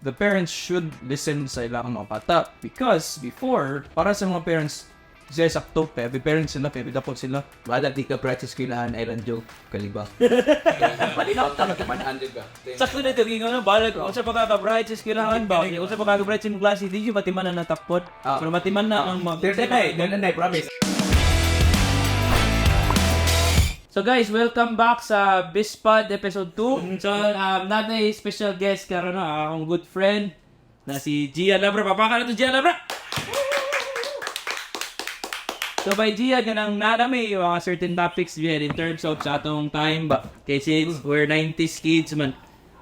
The parents should listen sa ilang mga bata because before, para sa mga parents, sila sakto, kaya parents sila, kaya dapot sila. Bada di ka practice kailangan ay joke kalibang. Malinaw ta ka man ka. Sakto na ito, gingon na, balag, kung sa pagkaka-bright sa eskwelahan ba, kung sa pagkaka-bright sa klase, di yun matiman na natapot. Ah. Pero matiman na ang mga. Dili na, promise. So guys, welcome back sa Bispod episode 2. So, natin special guest karon na akong good friend na si Gia Labra. Papaka na to, Gia Labra! So by Gia, ganang narami yung mga certain topics Gia, in terms of sa atong time ba. Kay since we're 90s kids man.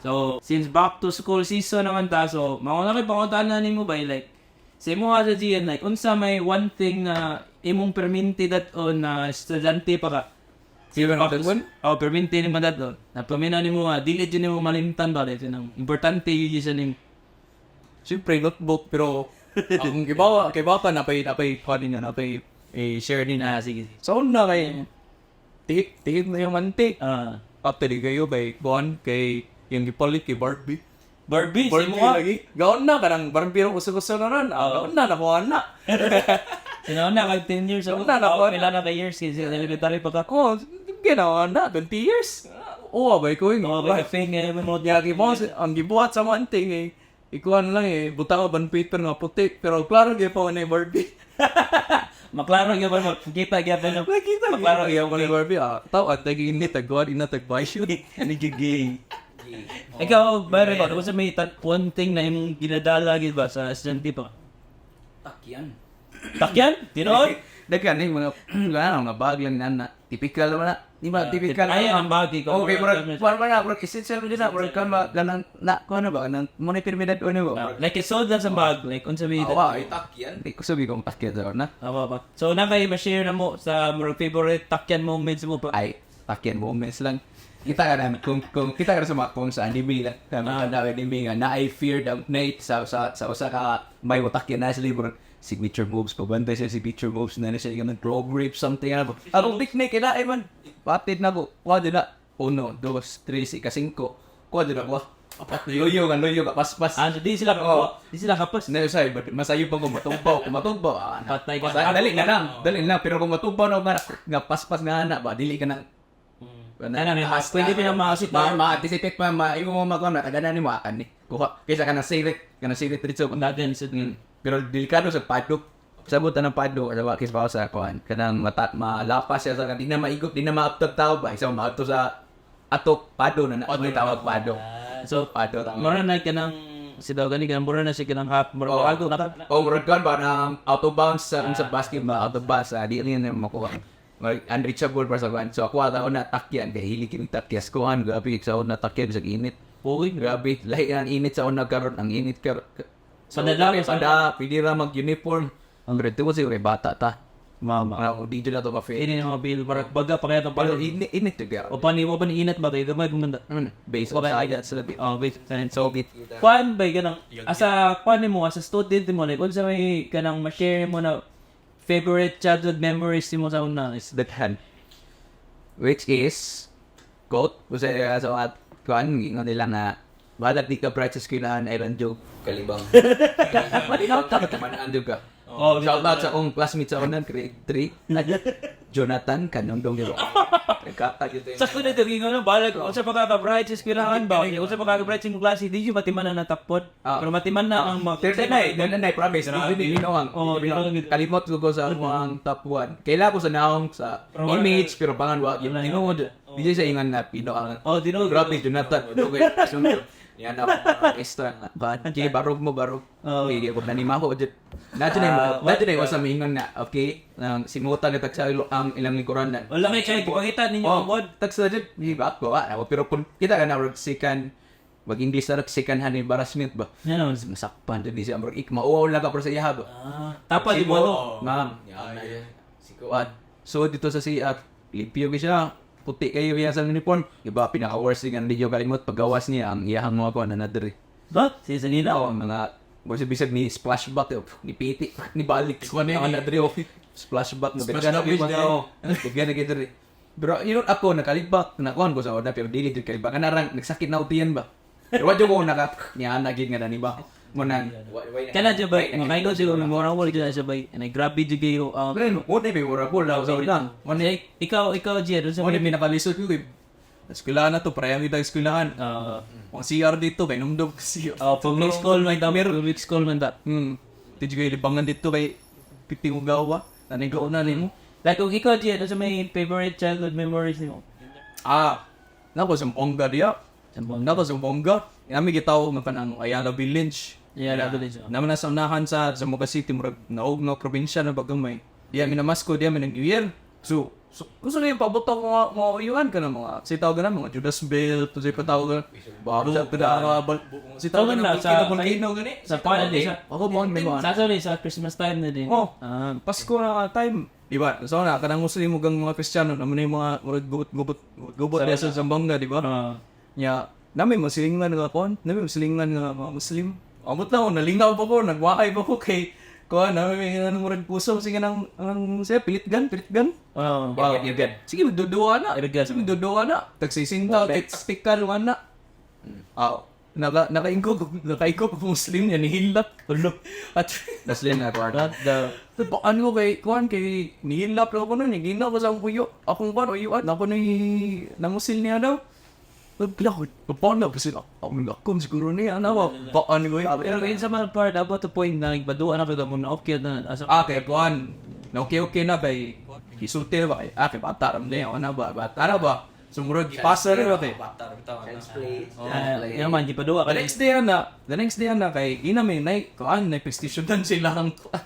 So, since back to school season naman ta, so, mauna kay panguntaan na nimo ba, like, sa imo nga sa Gian, like, unsa may one thing na imong perminti dat on na estudyante pa ka? Sila na one? Oh, perminti ni man dato. Napamina nimo nga dili jud nimo malimtan ba dito nang importante yun siya ning Siyempre, notebook, pero ang gibawa, kay bata napay, kuha din na, napay, eh, share din na. Ah, sige. Sige. So, una kay, tihit, tihit na yung ante. Ah, Actually, kayo kay Kuan, kay yung gipalit kay Barbie. Barbie, sa Barbie imo nga. lagi. Gaon na, kanang Barbie ro uso-uso na ron. Ah, gaon na, nakuha na. Sino na kay 10 years old. Na, Oh, na. pila na kay years kasi sa elementary pa ka. Oh, ginawa na, 20 years. Oo, ba ko yung Oh, kay thing eh mo. Ya, gibuhat, ang gibuhat sa mga anting eh. Ikuan lang eh, butang ka ban paper nga puti. Pero klaro gyud pa na Barbie. Maklaro gyud ba mo kita gyud ba no. Nakita Maklaro gyud pa ni Barbie. Ah, tao at naging tagkuan ina tagbayo. Ani gigay. Ikaw, bare ko, kung sa may one thing na imong ginadala gyud ba sa estudyante pa? Takyan. Takyan? Tinuod? Daghan ni mga wala mga bag lang na typical man na. Di ba typical? Ay, ang bagay ko. Okay, murag murag na murag essential din na murag kan ba ganang na ko ano ba ganang mo ni pirmidad ano ba. Like, isold lang sa bag. Like, unsa may. Ah, ay takyan. Di ko sabi kong takyan daw na. Aba ba. So na kay ma-share na mo sa murag favorite takyan mo meds mo pa. Ay, takyan moments lang. Kita ka na kung kita ka na sa mga kung sa anime lang. Ah, na anime nga na I fear the night sa usa ka may utakyan na sa libro signature moves pa bantay sa signature moves na na siya ganang draw grip something ano. Arong technique na ay man. Patid na ko. Kuha din na. Uno, dos, tres, ika singko. Kuha din na ko. Apat na yoyo nga loyo ka paspas. Ah, so di sila Oo. Di sila kapas. Na usay, but masayo pa kung matugbaw, kung matugbaw. Ah, Patay ka. Dali na lang, dali na lang. Pero kung matugbaw na nga, nga paspas nga na ba, dili ka na. Ano, ano, pwede pa yung maasip. Ma, ma-anticipate pa, ma, imo mo makuha na, kagana ni mo akan ni. Kuha, kaysa ka ng sirit dito. Natin sa Pero delikado sa padlock. Sabot na ng padlock, sa kis pa sa kuan. Kanang mata, malapas siya sa di na maigot, di na maaptag tao ba. Isa maapto sa atok pado na na, may tawag pado. So, Pado tawag. mura na kanang si daw gani kanang mura na siya kanang half mura Oo. ago na. Oh, murag kuan ba na out of bounds sa basketball, out of bounds, di rin na makuha. Murag unreachable para sa kuan. So ako ata na takyan kay hili kini takyas kuan, grabe sa una takyan sa init. Uy, Grabe, lahi ang init sa una karon, ang init karon. Sa lalaki, sa da, pwede ra mag-uniform. Ang grade ko siguro bata ta. Mama. Mga di na to ma-fail. Ini mga bill para baga pa kaya tong Pero palo. init init to gyud. O pani mo ba ni inat ba kay gamay gumanda. Ano na? Based on science sa labi. Oh, wait. So, it, Kuan ba kanang asa kuan mo as a student mo like unsa may kanang ma-share mo na favorite childhood memories mo sa una is daghan. Which is, quote, kasi so at kuan, ingon nila na, balag di ka bright sa eskwelahan, ay joke. Kalibang. Malinaw ta ka man ando ka. Oh, Shout out sa akong classmate sa unan, grade 3. Jonathan Kanondong Giro. Sakto na ito, gingon na, balag, kung sa pagkaka-bright sa eskwelahan ba, kung sa pagkaka-bright sa klase, di yun matiman na natapot. Ah. Pero matiman na ang mga. Dili na, promise. Dili na ang. Oo, di na. Kalimot ko ko sa ang top 1. Kaila ko sa naong sa image, pero pangan wa. Yung tinuod. Di siya ingan na pino ang. Oh, tinuod. Grabe, Jonathan. Okay. Yan ako. Extra nga. Ba, kay barog mo, barog. Oo. Okay, ako nanimaho. Nadyo na yung, nadyo na yung sa mingon na, okay, nang simutan na tagsa ang ilang lingkuran na. Wala kay chay, pakita ninyo Oh, ang mod. tagsa dyan, di ba? Ako, ah, ako, pero kung kita ka na, rog sikan, mag-English na rog sikan han embarrassment ba? Yan o. Masakpan dyan, di siya, murag, ik, mauaw lang ka pero sa iya ba? Ah, tapa di mo ano. Ma'am, yan, si Kuan. So, dito sa CR, limpyo ko siya, puti kayo iya sa uniform. Iba, pinaka-worst thing ang video kalimot, paggawas niya, ang iyahang mga kuan na nadiri. Ba? Si Sanina. Oo, mga, kasi bisag ni splashback, eh, ni piti, ni balik. Kuan ang nadiri, oh. Splashback, na Splashback bigyan is na oh. Bigyan na kita rin. Pero yun ako, nakalibak, nakuhan ko sa order, pero dili jud kalibak. Kanarang, nagsakit na utiyan ba? Wa jud ko naka niya na gid nga nani ba. Mo na. Kana jud ba, makaingon siguro memorable jud na siya ba. And grabe jud kayo. Pero mo na memorable daw sa una. Like, ikaw, Jed, unsa Mo ni pinakalisod ko kay eskwelahan na to, parehang kita eskwelahan. Ang CR dito kay numdum kasi. Public school man ta, public school man ta. Di kayo libangan dito kay piting ugawa. Nanigo na nimo. Like, kung ikaw, Jed, unsa may favorite childhood memories nimo? Ah, nako sa Bongga diya. Zamboanga. Nako sa Bongga. Nami gitaw nga kanang Ayala Village. Ayala Village, oh. Naman na sa unahan sa Zamboanga City, murag naog nga probinsya na bagamay. Diya mi namasko, diya mi nag New Year. So gusto na yung pabuto mga uyuan ka na mga si tawag na mga Judas Bell, to si patawag na. Baro sa si tawag na Tawag na sa volcano gani. Sa kuan sa Ako mo may mga sa sorry, sa Christmas time na din. Oh. Ah, Pasko na ka time. Di ba? So na kanang Muslim ug ang mga Kristiyano naman yung mga murag gubot gubot gubot diya sa Zamboanga, di ba? Nya, nami masilingan nga kon, nami masilingan nga mga Muslim. Amot na ako, nalingaw pa ko, nagwakay pa ko kay kuan, nami may ano murag puso sige nang ang siya pilit gun, pilit gun. Oh. Wow. Irgan. Sige, magduduwa na. Irgan. Sige, magduduwa na. Tagsisinta, tikal na. Ah, nakaingko ko Muslim niya nihilap. At That's din na part. Not the Baan ko kay kuan kay nihilap ra ko nun, nihilap ko sa akong puyo. Akong kuan uyuan, ako ni nangusil niya daw. Nagplakod. Paano ba sila? Ako nakom siguro niya. Ano ba? Baan ko yun. Pero in sa mga part, about the point na nagbaduan ako mo na okay na asa. Ah, kay kuan. Na okay okay na bay. Gisulti ba kay ah kay bata ram niya. Ano ba? Bata na ba? Sumurod gipasa rin ba kay? Ah, yan man gipadua ka. The next day na kay ina may nay kuan nay PlayStation dan sila ang kuan.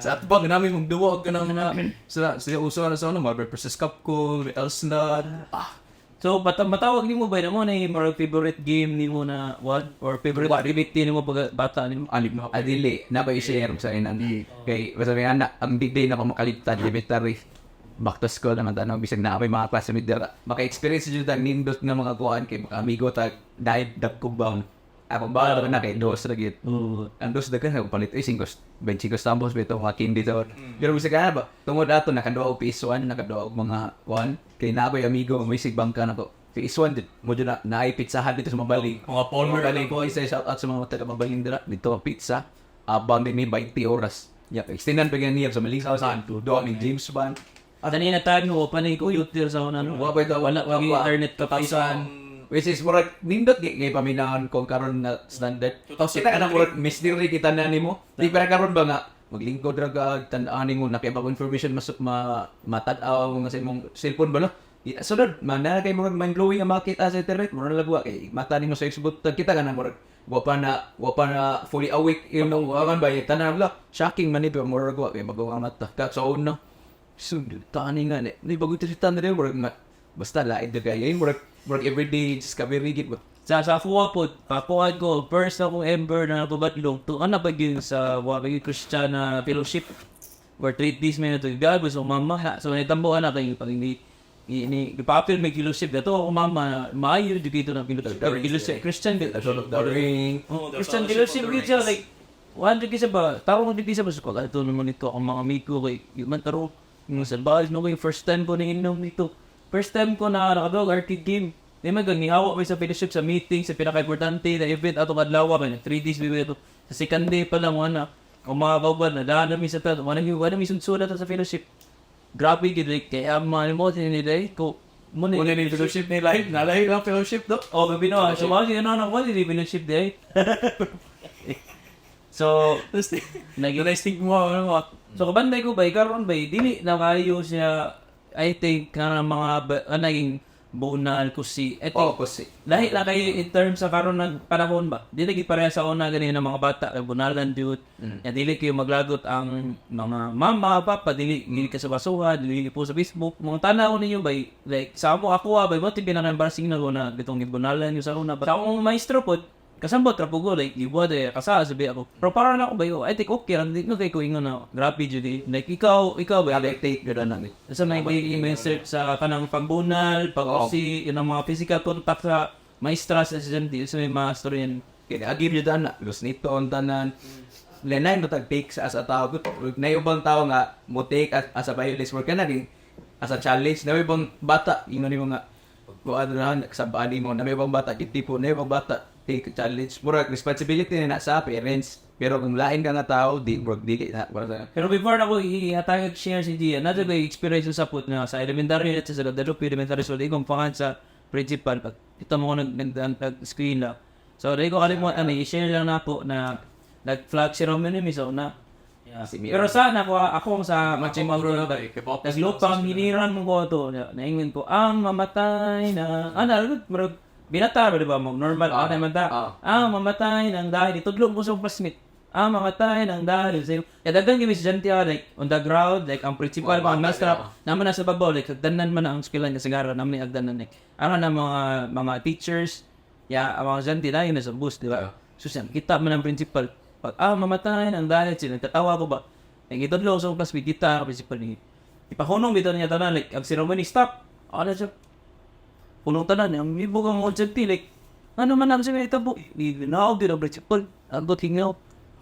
Sa atbang namin magduwa og kanang mga sila sila uso na sa ano Marvel vs. Capcom, Elsnad. Ah, So matawag nimo ba mo na yung mga favorite game nimo na what or favorite activity nimo pag bata nimo? Alip na. Adili, na ba i-share sa inan? Kay, basta may anak, ang big day na ako makalimtan, elementary. Back to school naman tanong, bisag na ako yung mga classmate dira. Maka-experience dyan tag nindot nga mga kuan kay mga amigo tag dahil dagkong. Ako ba na kay dos ra gyud. Oo. Ang dos daghan ako palit ay 5 25 tambos bitaw mga candy to. Pero bisag ka ba tungod ato nakaduha og PS1, nakaduha og mga kuan kay na ako'y amigo may sigbangka nako. PS1 din mo dyan na naay pizzahan dito sa Mabaling. Mga Palmer. Mabaling ko isa shout out sa mga taga Mabaling dira dito pizza. Abang din ni 20 oras. Ya, extendan pa ganyan niya sa Malaysia sa do ni James Bond. Dani na time mo pa ni computer sa una no. Wa pa ito, Wala wa pa. internet ka pa. Which is murag nindot kay kay paminahon kung karon na standard. 2003. Kita ka na murag mystery kita na nimo. Di pa karon ba nga maglingkod ra ka tan-an nimo na kay bagong information mas ma matad-aw nga sa imong cellphone ba no? Di sunod man na kay murag mind blowing ang makita sa internet murag lagwa kay mata nimo sa Facebook kita ka na murag wa pa na fully awake yun nung wa man ba tanan la shocking man ni pero murag wa kay bago ang mata ka sa una. So, tani nga ni. Di bago ito na rin, murag nga. Basta lain na kayo. Murag everyday discovery gid ba. Sa kuha po, pakuha ko, first akong ember na napabatlong, to ano ba yun sa Wagyu Christian na fellowship? Or 3 days may na to. Gabi so mama, ha. So nitambuan na kayo pag hindi ini ipapil may fellowship dato ako mama maayo jud dito na fellowship. Fellowship Christian Lord of the Ring. Oh, Christian fellowship gyud siya like one jud siya ba tao mo jud siya ba sa ito naman ito ang mga amigo kay yun man taro yung sa bahay no kay first time ko na inom nito, first time ko na nakadog arcade game. Di man gani hawa may sa fellowship sa meeting sa pinaka-importante na event ato adlaw ba 3 days bibi ito sa second day pa lang wala o mga kauban na daan nami sa tato wala mi sunsulat sa fellowship. Grabe gid like kaya man mo tinilay ko mo ni Muna ni fellowship ni live, nalay lang fellowship do. Oh, gabi no. So, mao siya ano, ano, di fellowship day. So, Naging stigma ano ba? So kabanday ko ba karon ba dili na kayo siya. I think kana mga naging bunal ko si I think, Oh, kasi. lahi na kayo in terms sa karon ng panahon ba. Dili gid pareha sa una gani ng mga bata kay bunalan dude. Ya dili kayo maglagot ang mga mama papa, dili dili ka sa basuha, dili po sa Facebook. Mga tanaw ninyo ba like sa amo ako ah, bay mo pinaka-embarrassing na ko na bitong gibunalan yung sa una ba. Sa akong maestro pod kasambot ra po ko like gibuhat eh kasa sabi ako. Pero para na ako ba I think okay lang di no kay ko ingon na grabe jud eh. Like ikaw ba Like, take gud na ni. sa may may sa kanang pagbunal, pag-usi, yun ang mga physical contact sa maestra sa estudyante, sa may mga story yan. Kaya agim jud ana, los nito ang tanan. Lenay no tag take sa as a tao. Na ubang tao nga mo take as a violence work ka na rin as a challenge. Na ibang bata ingon nimo nga kuan ra sabaan nimo. Na may ibang bata gid tipo, na ibang bata Take challenge. Murag responsibility na sa parents. Pero kung lain ka nga tao, di murag dili na para sa Pero before na ko ihatag share si Gian, naa ko experience sa put na sa elementary at sa Guadalupe Elementary School, ikong pangan sa principal pag ito mo ko nag screen lang. So di ko kalimutan na i-share lang na po na nag-flag ceremony mi so na. Yeah. Si Mira. Pero sana ako ako sa Matching ako, mga ba eh. Naglupang hiniran mo ko to. Naingon ko, ang mamatay na... Ano, murag, binata, di ba? Mo normal, ah, naman ta. Ang mamatay ng dahil. Itudlo mo sa classmate. Ang mamatay ng dahil. So, ya, dagang kami estudyante, like, on the ground, like, ang principal, ang master, naman nasa babaw, like, agdanan man ang eskwela niya, sigara, naman ni agdanan, like, ano na mga teachers, ya, ang mga estudyante na yun nasa bus, di ba? So, siya, kita man ang principal. Pag, mamatay ng dahil, sila, nagtatawa ko ba? Nagitudlo ko sa classmate, kita ang principal ni ipahunong bitaw niya tanan, like ang ceremony stop. Ano siya, hunong tanan ang ibog ang estudyante, like ano man ang siya itabo di naog di na principal ako tingaw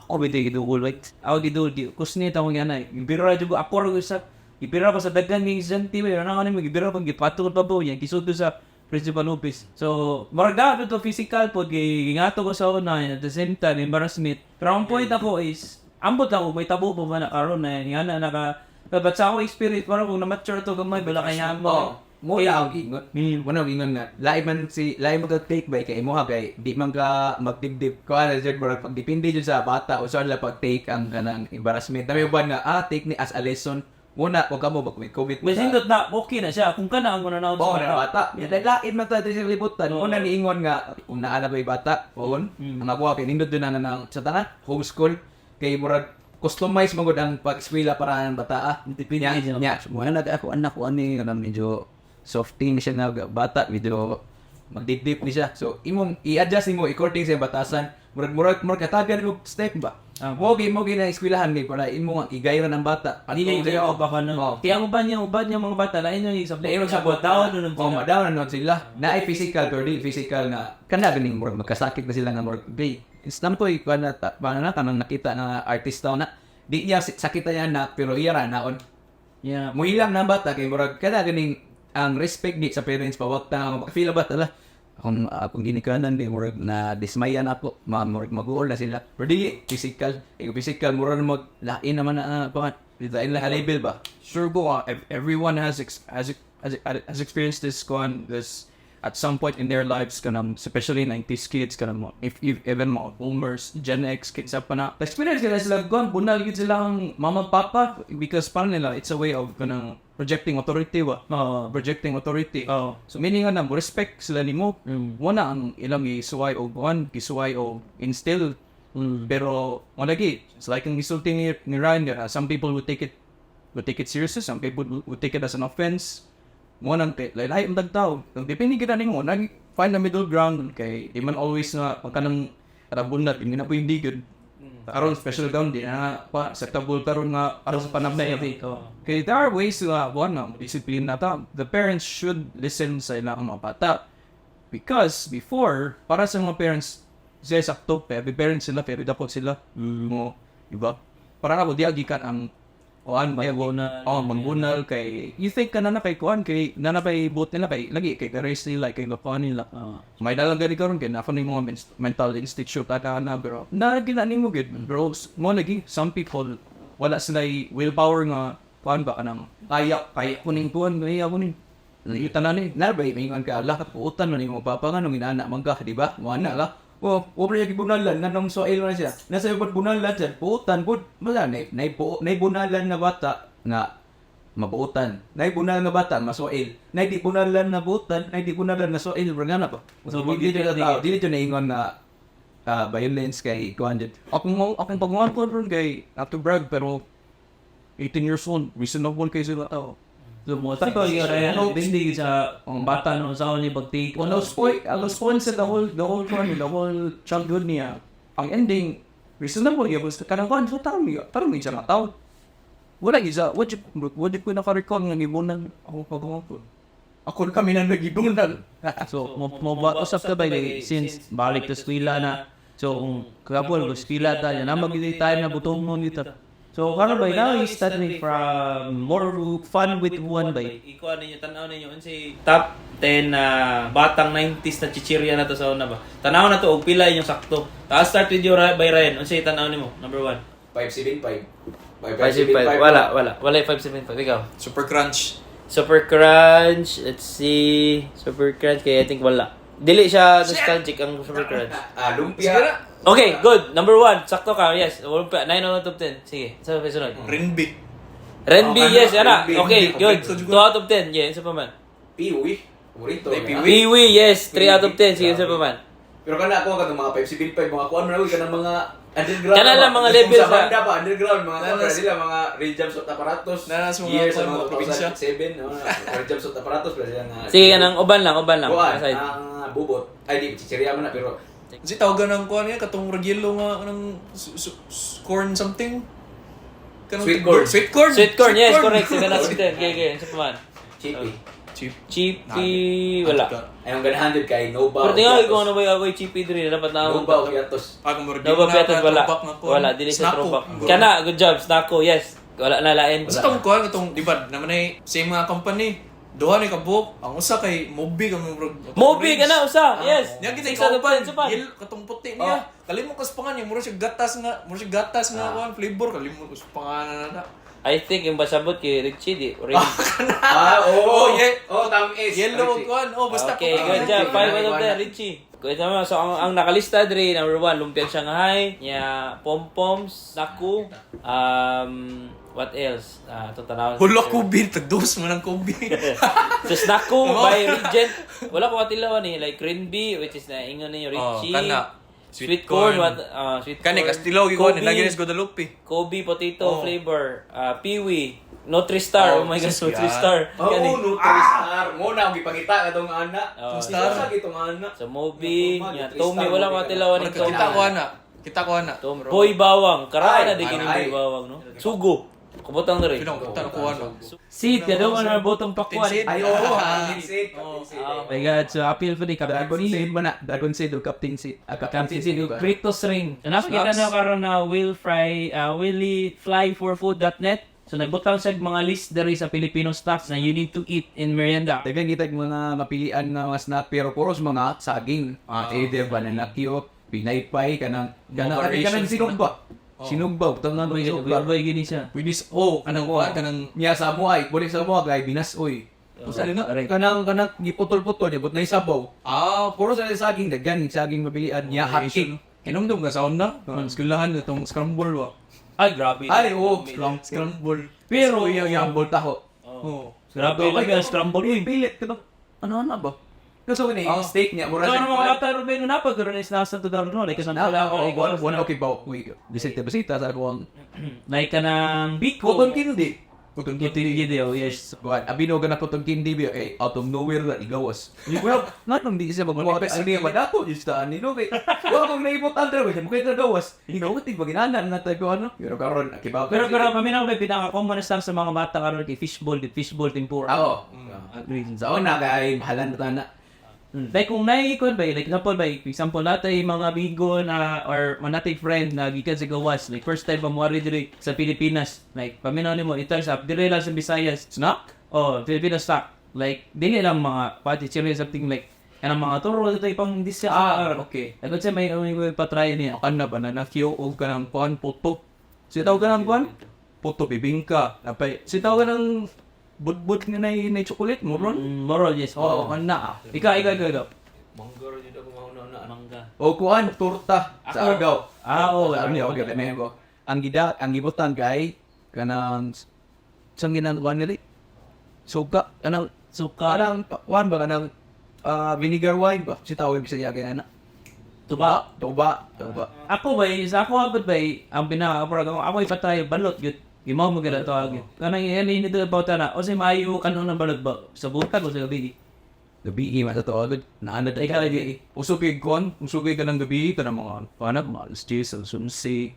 ako bitaw gidugol, like ako gidugol di kusni tawag yan ay gibira jud ko ako ra ko sa gibira ko sa daghan ng estudyante ba ano ano gibira ko gipatol pa po yan gisulto sa principal office. So murag dapat to physical pod kay gingato ko sa una at the same time embarrassment, pero ang point ako is ambot ako may tabo pa ba na karon na nga na naka. But sa ako experience, parang kung na-mature to gamay, wala kaya mo. Oh, mo ya ang ingon. Mo na ang ingon nga lain man si lain mo ka take by kay imo ha kay di man ka magdibdib ko ano jud, murag pagdepende jud sa bata o sa nila pag take ang kanang embarrassment. Dami uban nga take ni as a lesson. Muna wag ka mo mag commit. Mas hindot na, okay na siya. Kung ka na ang mananaw Oo, na bata. Lain man ta sa libutan. Una niingon nga kung naa na ba'y bata, on. Ang ako kay nindot jud na na sa tanan homeschool kay murag customize man gud ang pag-eskwela para ang bata. Depende Nya, siya. nya, muna na ako anak ko ani kanang medyo softing siya nga bata, medyo magdipdip ni siya. So imong i-adjust nimo according sa batasan. Murag katagan mo step ba. Mo gi na eskwelahan kay para imo nga igayran ang bata. Hindi niya yung baka no. Kaya ang uban niya mga bata, lain yung sa Lain sa down nun Oh, ma-down na nun sila. Na ay physical pero di physical na kana ganing murag magkasakit na sila nga murag day. Islam ko ikuan na ta, paano na kanang nakita na artista na di niya sakit niya na pero iya ra naon. Muhilang na bata kay murag kana ganing ang respect di sa parents pa wag ta feel ba tala akong akong ginikanan di murag na dismayan ako ma murag mag-uol na sila pero di physical eh, physical murag mag lain naman na uh, lain lang label ba. Sure go, everyone has experienced this kuan this at some point in their lives kanang especially 90s kids kanang mo if even mga boomers, Gen X kids pa na experience sila sila kuan bunal gid sila ang mama papa because para nila it's a way of kanang projecting authority ba, projecting authority. So meaning nga na mo respect sila nimo. Wala ang ilang gisuway o kuan gisuway o instill. Pero mo lagi it's like ang gisulti ni Ryan nga, some people would take it seriously, some people would take it as an offense. Mo nang te, lahi ang tagtao. Kung depende kita nimo, nag find the middle ground kay di man always na pagka nang rabunlat, hindi na po hindi good. Aron special ground di na pa acceptable karon nga aron sa panabay. Kay there are ways nga buwan na discipline na ta. The parents should listen sa ilang mga bata. Because before, para sa mga parents, siya sakto, pero parents sila, pero dapat sila. Mo, di ba? Para ako, di agikan ang kuan, may Magbunal. Oh, magbunal kay you think ka na na kay kuan kay na na kay buot nila kay lagi kay race nila kay kuan nila. May dalang gani karon kay na ni mga mental institute ana na pero na ginani mo gid bro mo lagi some people wala sila willpower nga kuan ba kanang kaya kaya kuning kuan kaya kuning yung tanan ni Na ba ingon ka ala kapuutan man imo papa nga nung inaana man ka, di ba? Mo ana ka. Oh, wa pa niya gibunalan nanong soil man siya. Nasa ibot bunalan siya. Puutan pud. Wala nay nay buo nay bunalan na bata nga mabuutan. Nay bunalan na bata masoil. Nay di bunalan na buutan, nay di bunalan na soil bro nga na pa. So, So dili jud na dili jud naingon na violence kay kuan jud. Akong pagmuhan ko ron kay not to brag pero 18 years old reasonable kay sila tao. So, mo sa ko yung depende sa bata no sa ni pag-take. Well, no spoil sa the whole kuan the whole childhood niya. Ang ending reasonable gyud basta kanang kuan so tarong tarong siya nga tao. Wala isa, what you ko naka-recall nga gibunan ako pagmuhan ko. Ako kami na nagibunal. So, mo ba usap ka ba eh, since balik to eskwela na. So, kung kapol, eskwela tayo, na magiging tayo na butong mo dito. So, karon ba, now you start me from more fun with one by. Ikuha ninyo, tanaw ninyo, unsay top 10 na batang 90s na chichirya na to sa una ba? Tanaw na to, og pila inyong sakto. I'll start with you by Ryan. Unsay tanaw nimo? Number 1. 575. 575. Wala, wala. Wala yung 575. Ikaw. Super crunch. Super Crunch. Let's see. Super Crunch. Kaya I think wala. Dili siya nostalgic ang Super Crunch. Ah, lumpia. Okay, good. Number 1. Sakto ka. Yes. 9 out of 10. Sige. Sa pa sunod? Rinbi. Renby, Oh, ano? yes. Ana. Renby. Okay, Renby. good. Paborito 2 out of 10. Yeah, isa pa man. Piwi. Paborito. Ay, nga. piwi. Piwi, yes. 3 out of 10. Sige, isa pa man. Pero kana ako katong mga 575, mga kuan man ako kanang mga underground. Kana lang ba? mga level Kung sa sa- banda pa underground mga kuan Nanas- sila mga Rejams of Aparatos. Nanas mga year sa kuan, mga mga probinsya. 2007, no? Rejams of Aparatos pero sila nga. Sige, anang uban lang, uban lang. Kuan, Aside. ang bubot. Ay di chichirya man na pero Kasi tawagan ng kuan niya, katong ragilo nga ng corn something. Kanang Sweet corn. Sweet corn. Sweet corn, yes, correct. 7 out of 10. Okay. Isa pa man. chippy. Cheap. Chippy, wala. Ay ang ganahan jud kay Nova. Pero tingnan ko kung ano ba yung ako'y chippy diri. Dapat na Nova o Piatos. Ah, kung murag Nova na Piatos, ka, wala. throwback nga corn. Wala, dili sa Snacko. throwback. Kana, good job. Snacko, yes. Wala na lain. Sa tong kuan itong, di ba, naman ay same nga company. Duha ni kabuok. Ang usa kay Mobi kami murag. Mobi ka na, usa. Yes. Niya kita 6 out of kauban. 10, isa pa. Katong puti niya. Kalimot kas pangan niya, murag siya gatas nga kuan flavor kalimot kas pangan na. I think yung basabot kay Richie di. Orange. Ah, oo. Oh, yeah. Oh, tam is. Yellow ang kuan. Oh, basta Okay, puti. good job. 5 out of Wala. 10, Richie. Kung tama, so ang nakalista dre, number 1, Lumpiang Shanghai, nya Pom Poms, Naku, what else? Ah, ito tanaw. Hula kubi, tagdos man ang kubi. So, Snaku by Regent. Wala ko katilawan eh. Like Renby, which is na ingon ninyo, Oh, Richie. kana. Sweet, Sweet corn. corn. What, sweet Kani corn. Kastilo gikuan Kobe, lagi ni sa Guadalupe. Kobe potato Oh. flavor. Peewee. Nutri-Star. Oh, Oh, my God, sus, Nutri-Star. Oo, Kani. oh, Nutri-Star. Mo na ang gipangita katong ana. Oh, Star. Sa gitong ana. So, Moby, Nutri-Star, nya, Tommy, wala ko Mobi. katilawan ni Murag Tommy. kita ko ana. Kita ko ana. Tom, Boy Bawang. Karaan na Ay, di kini ay. Boy Bawang, no? Sugo. Kubotang na rin. Pinong kita ko ana. Seed, kadto man ang botong pakuan. Tinsid. Ay, oo, Captain Seed, Captain Seed. Oh my God, so appeal for the Captain Dragon Seed. Seed man na. Dragon Seed o Captain Seed. Ah, Captain Seed, Kratos Ring. So, nakakita na karon na will fry, willy fly for food.net. So nagbutang siya og mga list diri sa Filipino snacks na you need to eat in merienda. Daghan kita og mga mapilian nga mga snack pero puros mga saging. Either banana cue, pinaypay, kanang kanang Mga kanang variations sinugba. Sinugba, butang na Boy, sinugba. boy, gini siya. Winis oh kanang kuan kanang Niya sa mo ay, buri sa mo kay binas oy. Usa na? Kanang kanang giputol-putol, but na sabaw. Ah, Puro sa saging daghan saging mapilian niya hot cake. Hinumdum ka sa una, eskwelahan itong scramble ba? Ay, grabe. Ay, oo. Scramble. Pero, Iya yung ambol taho. Oh. Grabe, lagi ang scramble. Uy. Pilit ka ano na ba? Kasi ni steak niya mura So, ano mga bata, Ruben, napag karon is nasa to daron no? Like, Na, sa oo, wala wala okay ba? Uy, bisita bisita sa ako ang Like ka ng biko. cotton candy. Cotton Cotton candy, oh, yes. Buwan, abino ka na cotton candy ba eh out of nowhere na igawas. Well, not nung di siya magkuha kay ano yung madako just ani no kay. Wa akong naibot under ba mo kay gawas. Ikaw tig baginanan na tayo ano. Pero karon kibaw. Pero pero kami na may pinaka-common na snack sa mga bata karon kay fishball, di fishball tempura. Ako. Agree. Sa una kay mahalan na na. Like kung naikon ba, like example ba, example natay mga amigo na or manatay friend na gikan sa gawas, like first time pamuari diri sa Pilipinas, like paminaw nimo ito sa diri lang sa Visayas. Snack? Oh, Filipino snack. Like dili lang mga pati chili something like kanang mga turo dito ipang disya. Ah, okay. Like unsa may patry niya. Kan na banana Q o kanang kuan puto. Si tawag ka ng kuan? Puto bibingka. Napay si tawag ka ng budbud nga na chocolate mo ron. Moral, yes. Oo, oh, na. Ikaw, ikaw, ikaw, ikaw. Manggaro jud ako mauna-una. Mangga. O kuan torta sa Argao. Ah, oo. Sa Argao, okay, may ko. Ang gida, ang gibutan kay kanang sang ginagawa nila. Suka kanang Suka. kanang kuan ba kanang vinegar wine ba? Si tawag sa iya kay ana. Tuba. Tuba, tuba. Ako ba, sa ako abot ba, ang pinaka ako ako ipatay balot gyud. Gimaw mo gyud ato agad. Kanang ini nito about na, o say maayo kanon ng balot ba sa buntag o sa gabi. Gabi man sa to agad. Naanad Ikaw lagi. Usugig kuan, usugig ka ng gabi ka ng mga kuan mga alas 10, alas 11.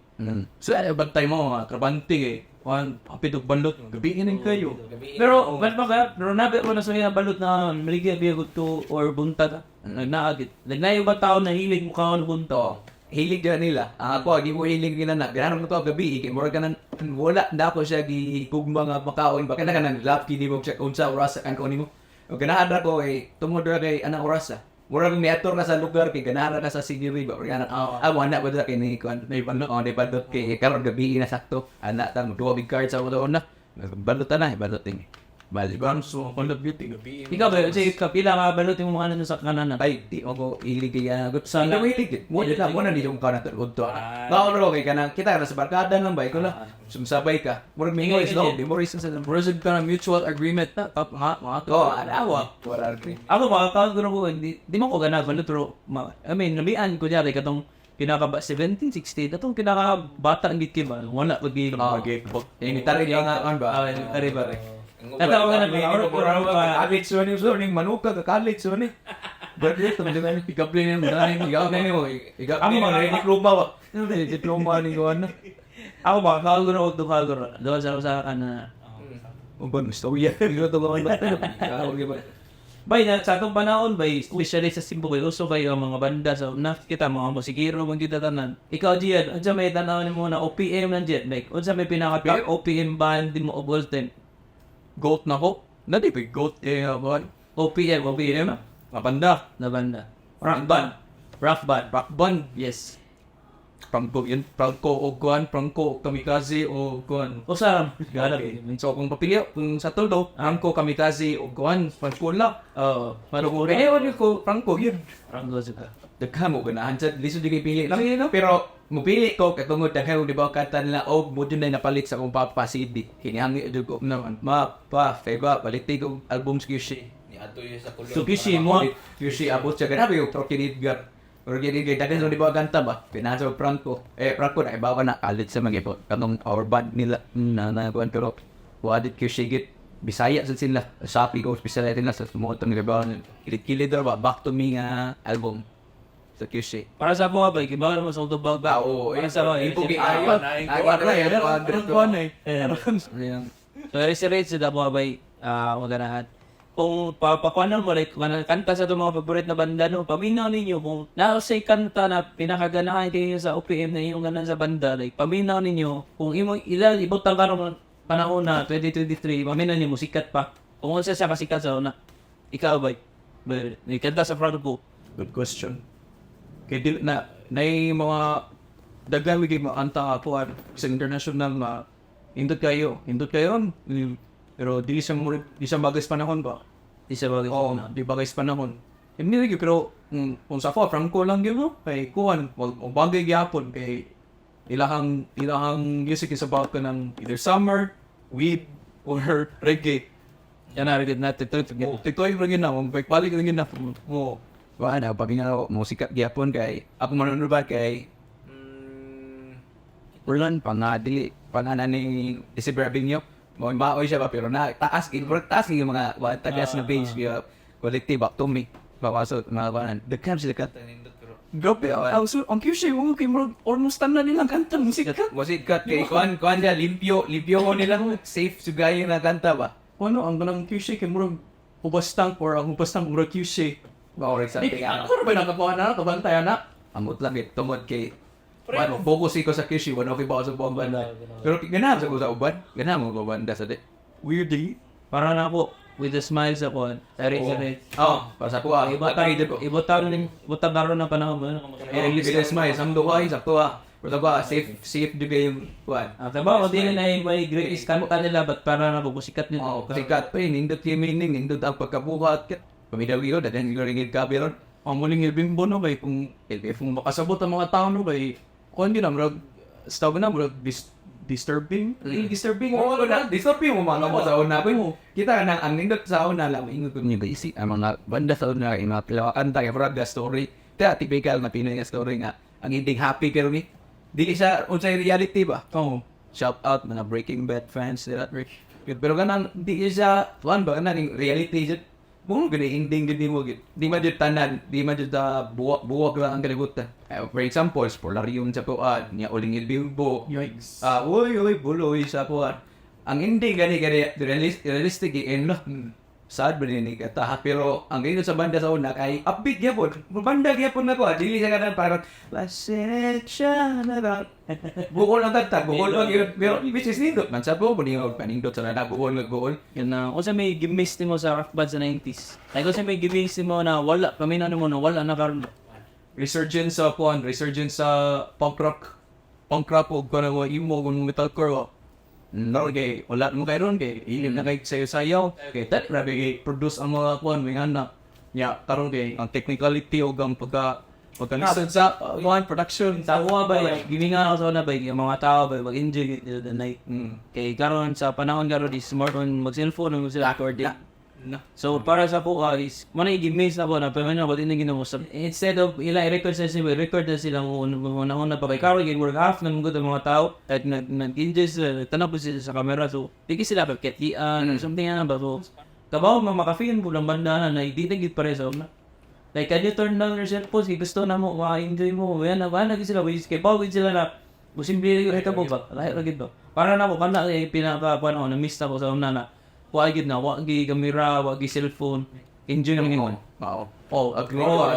So ano bantay mo mga trabante eh. Kuan, hapit og balot, gabi inin kayo. Pero well pa kaya, pero nabi mo na sa iya balot na maligya biya to or buntag. Nagnaagit. Nagnayo ba tao na hilig mo kaon buntag? Hilig dyan nila. Ang ako, di mo hilig nila na. Ganahan mo to gabi, kay murag ka nang wala na ako siya gigugma nga makaon. Baka na ka nang love kini mo siya unsa oras ang kaon nimo. O ganahan ra ko kay tungod ra kay anang oras ah. Murag niator ka sa lugar kay ganahan ra ka sa scenery ba. Murag ana wala ba kay ni kuan. May balot, oh, may balot kay karon gabi na sakto. Ana ta mo duwa big card sa una. Balot na, balot ini. Bali ba? So, Call of Duty gabi. Ikaw ba, kasi kapila nga balot yung mga ano sa kanan. Ay, di ako hilig kay good. Sana. Hindi mo hilig. Mo na mo na di yung kana tulog to. Bawal ro kay kanang kita na sa barkada lang ba ikaw lang. Sumasabay ka. Murag memories no, memories sa Murag ka na mutual agreement na tap ha mga to. Oh, alawa. Wala agree. Ako makakawag ko na ko, hindi, di mo ko gana balot, pero, I mean, namian ko dyan, katong pinaka 17, 16, atong pinaka bata ang gitki ba? Wala ko di. Okay. Yung tari nga kan ba? Ah, tari ba? Tatawa ka na ba? College so ni so ning manuka ka college so ni. Graduate to man pick up ni mo na ikaw na mo. Ikaw Ako mo mga- diploma ba? Diploma ni ko ano. Ako makakawag ko na og duha ko na. Doon sa kana. Uban gusto ya. Ikaw to ba? Ikaw ba? Bay, na, sa atong panahon, bay, especially sa Cebu, bay, uso kayo ang mga banda. So, nakita mga musikero, mga kita tanan. Ikaw, Gian, unsa may tanaw nimo na OPM lang, Gian? Like, unsa may pinaka-top OPM band din mo of all time? Goat na ko. Na di ba goat eh ba? OPM, OPM, Nga banda. na banda. Rock band. Rock band. Rock band. Yes. Prangko yun. Prangko o kuan, prangko o kamikaze o kuan. Usa, gana. Okay. So kung papili kung sa tuldo, prangko kamikaze o kuan, prangko lang. Oo. Pero eh wala ko prangko yun. Prangko sila. Daghan mo ganahan sa lisod di kay pili. Pero mupili ko kay tungod daghan og di ba kanta nila og mo dun na napalit sa akong papa CD. Hinihangi jud ko. Naman. Ma pa feba palit ko album sa Kyushi. Ni ato yun sa kulong. So, Kyushi mo? Kyushi abot siya grabe yung Trokin Edgar. Or gini kay daghan sa di ba kanta ba? Pinasa og Franco. Eh Franco na ibawa na kalit sa mga ipo. Katong our band nila na na kuan pero wadit Kyushi git Bisaya sa sila. Sapi ko Bisaya nila sa sumuot ang iba. Kilit-kilit daw ba Back to Me nga album sa Kyushi. Para sa mga ba, kibaw mo sa utubag ba? Ba, oo. Para sa mga, Ipo eh, ayo. Ay, wala yan. Parang kuan eh. So, si Rach, sa mga bay, maganahan. Kung papakuanan mo, like, kanta sa itong mga favorite na banda, no, paminaw ninyo, kung nausay kanta na pinakaganahan kayo sa OPM na iyong ganahan sa banda, like, paminaw ninyo, kung imo, ilan, ibutang karon panahon na 2023, paminaw ninyo, sikat pa. Kung unsa siya kasikat sa una, ikaw ba? Ba, kanta sa front ko. Good question. Kay dili na nay mga daghan gyud mga kanta ako at sa international na indot kayo, indot kayo. Pero dili siya mo di siya bagay sa panahon ba? Di sa bagay. Oo, di bagay sa panahon. Hindi lagi pero kung sa ako Franco lang gyud no kay kuan wag og bagay gyapon kay ilahang music is about kanang either summer, weed or reggae. Yan na, rin natin. Ito, Oh, tikoy ra gyud na, balik ra gyud na. Oh. Wala, pag nga mo sikat gyapon kay ako manunod ba kay Roland pa nga dili pa nga na ni December Avenue mo maoy siya ba pero na taas gid bro taas gid yung mga wa tagas na base kaya collective back to me bawaso mga kanan daghan sila kanta Grabe, ang so, ang cute siya, yung kay murag almost tanan nilang kanta musika. mo sikat kay kuan kuan dia limpyo limpyo ko nila safe sugay na kanta ba. Ano ang kanang cute siya kay murag hubastang or ang hubastang murag cute siya. Ba or something. Di, ako ra ba nakakuha na kabantay na? Amot lang it tungod kay ano, focus ko sa Kishi, wala okay ba ako sa buong banda. Pero ganahan sa ko sa uban, ganahan mo ko banda sa di. Weirdly. Para na ako, with the smiles ako. Sorry, sorry. Oh, para sa kuha. Iba Agree din ko. iba taon iba taon ng panahon mo. Eh, with smile, samdo ko ay sakto ah. Pero ba safe safe di yung kuan. Ah, tama, kung di na yung may greatest kanta nila, ba't para na sikat nila? Oh, sikat pa yun, nindot yung meaning, nindot ang pagkabuhat. Pamidaw yun, dahil yung ringin ka pero Ang muling ilbimbo no kay kung makasabot ang mga tao no kay kuan gyud na murag stop na murag disturbing. Disturbing. Oo, wala. Disturbing mo mga mo sa una. Pero kita na ang nindot sa una lang, ingon ko niyo isi ang mga banda sa una, yung mga kanta, yung mga story. Kaya typical na Pinoy nga story nga. Ang ending happy pero ni dili siya unsay reality ba? Oo. Shout out mga Breaking Bad fans nila. Pero ganan di siya tuan ba ganan yung reality siya. Mo gani ending gid mo gid. Di man jud tanan, di man jud buwak buwak lang ang kalibutan. Eh, for example, Spolarium sa kuan, niya uling ilbibo. Yikes. Ah, uy uy buloy sa kuan. Ang ending gani gani realistic end no. Sad ba ni kata, pero ang ganito sa banda sa una kay upbeat gyapon. Banda gyapon na ko, dili siya kanang parang pasensya na ba. Buol ang kanta, buol lang yun. Pero which is nindot man sa buol, ni panindot sa na buol nga buol. Yun na, kung sa may gimiss mo sa rock band sa 90s. Like, kung sa may gimiss mo na wala, kami na mo na wala na karon. Resurgence sa kuan, resurgence sa punk rock. Punk rock o kuan mo emo kung metalcore ba. No, kay wala mo kay ron kay ilim na kay sayo-sayaw. Kay that grabe kay produce ang mga kuan may anak. Ya, karon kay ang technicality o ang pagka pagka listen sa kuan production. Sa ako ba, like, giminga ako sa una ba, yung mga tao ba, mag-enjoy the night. Kay karon sa panahon karon is more on mag-cellphone, mag sila recording. Na. So para sa po is mo na i-miss na ko na pero ano ba din ginamo sa instead of ila i-record sa sila, record na sila una una pa kay karon gid work half na mga mga tao at nag nag-enjoy sila, tanaw po sila sa camera, so di sila pagkatian or something na ba. So kabaw ma maka-feel mo lang banda na na di na gid pare sa una. Like, can you turn down your cellphone? Sige, gusto na mo, ma-enjoy mo. Yan na, wala sila. Kay bawid sila na, posible yung ito mo ba? Lahi ra gid ba? Para na ako, kana eh, pinaka, ano, na-miss na ko sa una na, wa gid na, wa gi kamera, wa gi cellphone. Enjoy na ngayon. Oo. Oh, agree. Oo,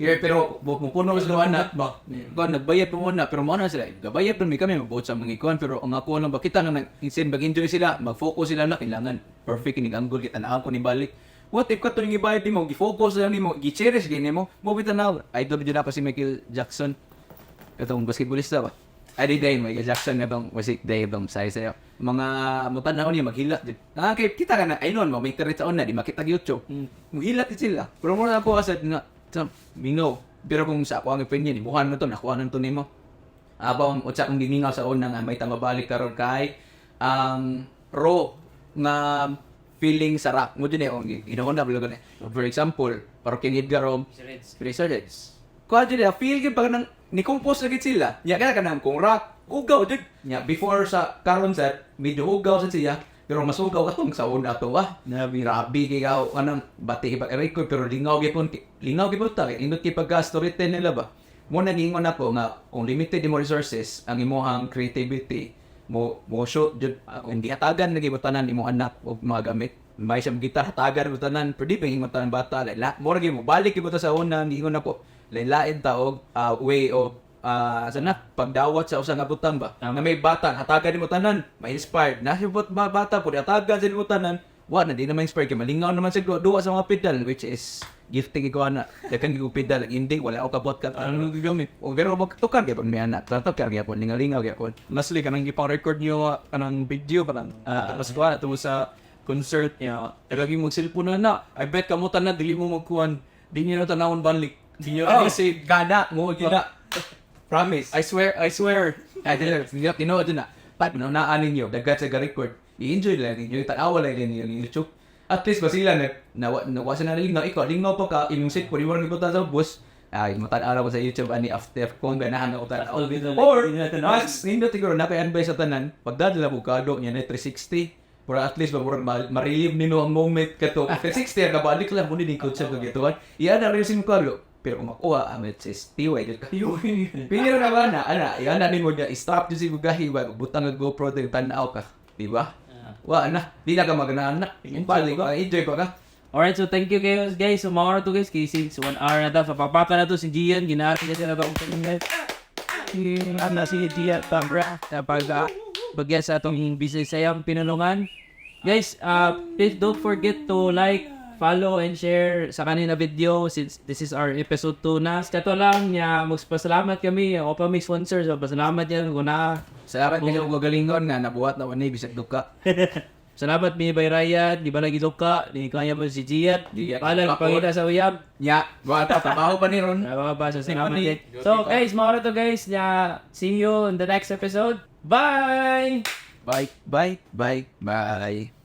yeah, pero mupuno sa anak ba? Kuan nagbayad pa muna pero mo na sila. Gabayad pa mi kami mabuot sa mga ikuan, pero ang ako lang ba kita nga instead mag-enjoy sila, mag-focus sila na kailangan perfect ni angle kita na ako ni balik. What if katong ibayad nimo, gi-focus lang nimo, gi-cherish gini mo, mo bitaw idol jud na pa si Michael Jackson. Katong basketballista ba? Ay, di day, Michael Jackson nga tong wasik day tong say sayo. Mga mutanaw niya maghilak jud. Ah, kay kita ka na ay noon mo may internet sa una di makita YouTube. Muhilat jud sila. Pero mo na ako asad nga sa mingaw. Pero kung sa ako ang opinion, imuhan na to, nakuha na to nimo. Abang unsa akong gimingaw sa una nga may tamabalik karon kay ang raw nga feeling sa rock mo din eh oh, ginoon na ko. For example, para King Edgar o Resurgence. Kuha dyan eh, feel gyud pa nang ni-compose na gid sila. Nya kaya kanang kung rock, hugaw jud. Nya before sa karon sa medyo hugaw sa siya, pero mas hugaw katong sa una to ah. Grabe kay ka anang bati iba record pero lingaw gyud lingaw gyud ta kay indot kay pagka storytell nila ba. Mo nagingon ako nga kung limited imo resources ang imong creativity mo mo shoot jud kung gihatagan lagi mo tanan imong anak og mga gamit may siyang gitar hatagan mo tanan pero di pa ingon tanan bata like, la, mo ra gyud mo balik gyud mo ta sa una giingon ako lain-lain ta og way of sana pagdawat sa usa nga butang ba nga may bata hatagan nimo tanan ma-inspired na si bata pud hatagan sa nimo tanan wa na di na ma-inspired kay malingaw naman sa duwa sa mga pedal, which is gifting ko ana daghan gyud pedal hindi wala ako kabot ka Ano gigamit? o pero magtukar gyud may anak tatukar gyud lingalingaw gyud. Lastly, kanang ipang-record niyo kanang video kanang tapos kuha tumo sa concert niya. Lagi mo cellphone na na. I bet kamo tanan dili mo magkuan. Di niyo na tanawon balik. Di niyo na save. Gana mo gina, promise. I swear, I swear. Ay, dili, dili, tinuod na. Pat, no, naan ninyo, dagat sa record. I-enjoy lang ninyo, tanawa lang ninyo yung YouTube. At least, basila na, na, nawa sa nalingaw, ikaw, lingaw pa ka, imong set, pwede mo rin ibutan sa bus. Ay, matanaw ko sa YouTube, ani after, kung ganahan ako tanaw. Or, mas, hindi siguro, na kay advice sa tanan, pagdadala mo kado niya na 360, para at least murag ma-relieve nino ang moment kato 360 ang kabalik lang mo ni concept ng gituan iyan na rin sim kado pero kung makuha ang it is tiway jud kayo pero na ba na ana iyan na nimo niya stop jud si bugahi ba butang ang GoPro din tan-aw ka di ba wa na di na ka maganaan na balik ka enjoy pa ka. Alright, so thank you guys, guys. So, mga to guys, kasi since 1 hour na ta. So, papaka na to si Gian. Ginahati na siya na to. Ano si Gian Tambra. Sa pag bagya sa atong business sayang pinulungan. Guys, please don't forget to like, follow, and share sa kanina video since this is our episode 2 na. Kato lang niya, magpasalamat kami. Ako pa may sponsor, so pasalamat yan kung na. Salamat kayo og gagalingon nga nabuhat na wani bisag duka. Salamat mi bay Ryan, di ba lagi duka, di kaya ba si Gian. Gian. Paalam, pangita sa uyab. Nya wa ta trabaho pa ni ron. Mga ba, so salamat din. So guys, mga to guys, na see you in the next episode. Bye! Bye bye bye bye.